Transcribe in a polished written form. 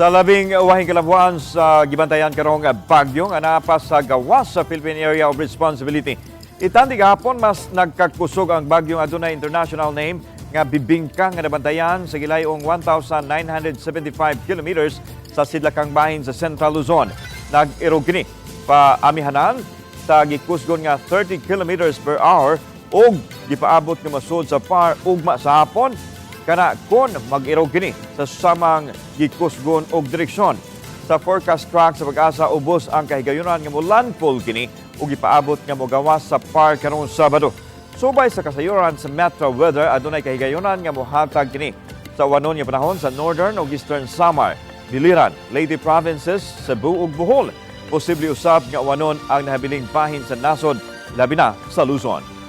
Sa labing wahing kalabuan sa gibantayan karong bagyo nga naa pa sa gawas sa Philippine Area of Responsibility. Itandi gahapon, mas nagkakusog ang bagyo nga adunay international name nga Bibingka nga nabantayan sa gilayong 1,975 kilometers sa sidlakang bahin sa Central Luzon. Nag-irog kini pa amihanan sa gikusgon nga 30 kilometers per hour ug gipaabot nga masud sa PAR ugma sa hapon, kana kon mag-irog kini sa samang gikusgon og direksyon. Sa forecast track sa PAGASA, ubos ang kahigayunan nga mo-landfall kini ug gipaabot nga mogawas sa PAR karong Sabado. Subay sa kasayuran sa Metro Weather, adunay kahigayunan nga mohatag kini sa uwanon nga panahon sa Northern ug Eastern Samar, Biliran, Leyte Provinces, Cebu ug Bohol. Posible usab nga uwanon ang nahabiling bahin sa nasod, labi na sa Luzon.